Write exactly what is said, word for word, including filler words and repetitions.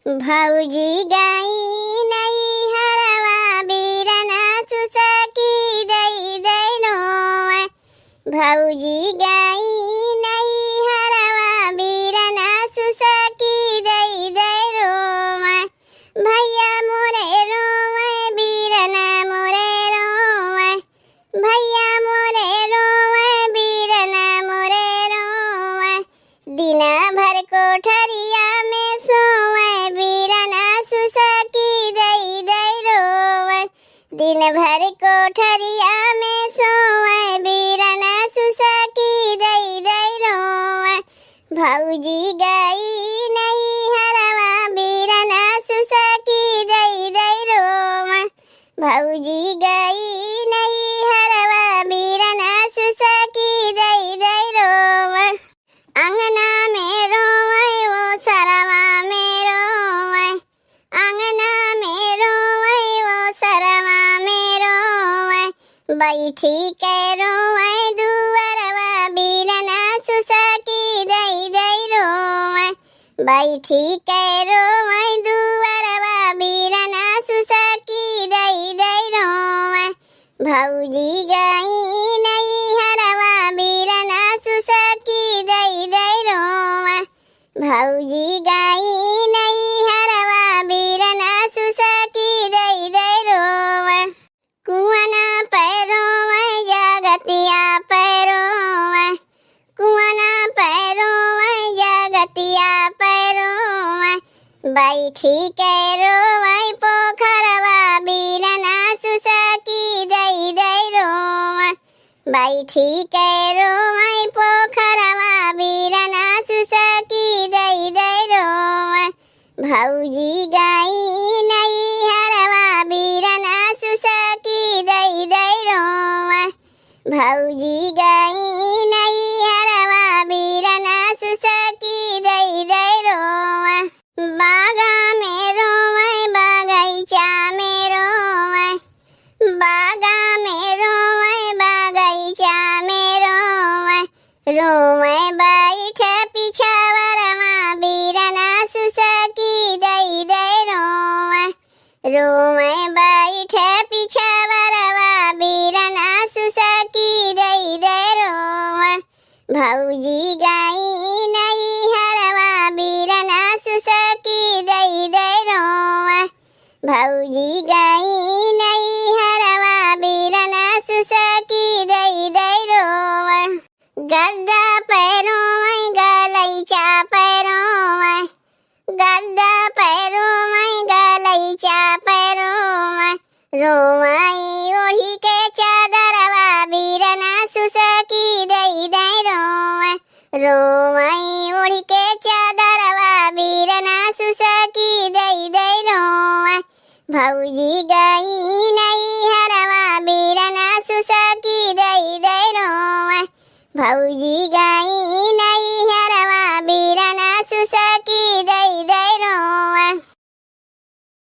भौजी गई नैहरवा बीरना सुसकी दई दई रोवे। भौजी गई नैहरवा बीरना सुसकी दई दई रोवे। भैया मोरे रोवे बीरना मोरे रोवे। भैया मोरे रोवे बीरना मोरे रोवे। दिन भर कोठरिया में सोवे बीरना सुसकी दई दई रोवे। दिन भर कोठरिया में सोवे बीरना सुसकी दई दई रोवे। भौजी गई नैहरवा बीरना सुसकी दई दई रोवे। भौजी गई नैहरवा बीरना सुसकी दई दई रोवे। अंगना में रोवे ओसरवा में रोवे। अंगना में रोवे ओसरवा में रोवे। बैठी के रोवे दुअरवा बीरना सुसकी दई दई रोवे। बैठी के रोवे दुअरवा बीरना सुसकी दई दई रोवे। भौजी गई नैहरवा बीरना सुसकी दई दई रोवे। भौजी गई नैहरवा बीरना सुसकी दई दई रोवे। कुआना पे रोवे जगतिया पे रोवे। कुआना पे रोवे जगतिया पे रोवे। बैठी के रोवे पोखरवा बीरना सुसकी दई दई रोवे। बैठी के रोवे पोखरवा बीरना सुसकी दई दई रोवे। भौजी गई नैहरवा बीरना सुसकी दई दई रोवे। भौजी गई नैहरवा बीरना सुसकी दई दई रोवे। बागा में रोवे बगैचा में रोवे। बागा में रोवे बगैचा में रोवे। रोवे बैठ पिछवरवा बीरना सुसकी दई दई रोवे। रोवे बैठ पिछवरवा बीरना सुसकी दई दई रोवे। भौजी गई नैहरवा बीरना सुसकी दई दई रोवे। भौजी गई नैहरवा बीरना सुसकी दई दई रोवे। गद्दा पे रोवे गलैचा पे रोवे। गद्दा पे रोवे गलैचा पे रोवे। रोवे ओढ़ी के चादरवा बीरना सुसकी दई दई रोवे। रोवे ओढ़ी के चादरवा बीरना सुसकी दई दई रोवे। भौजी गई नैहरवा बीरना सुसकी दई दई रोवे। भौजी गई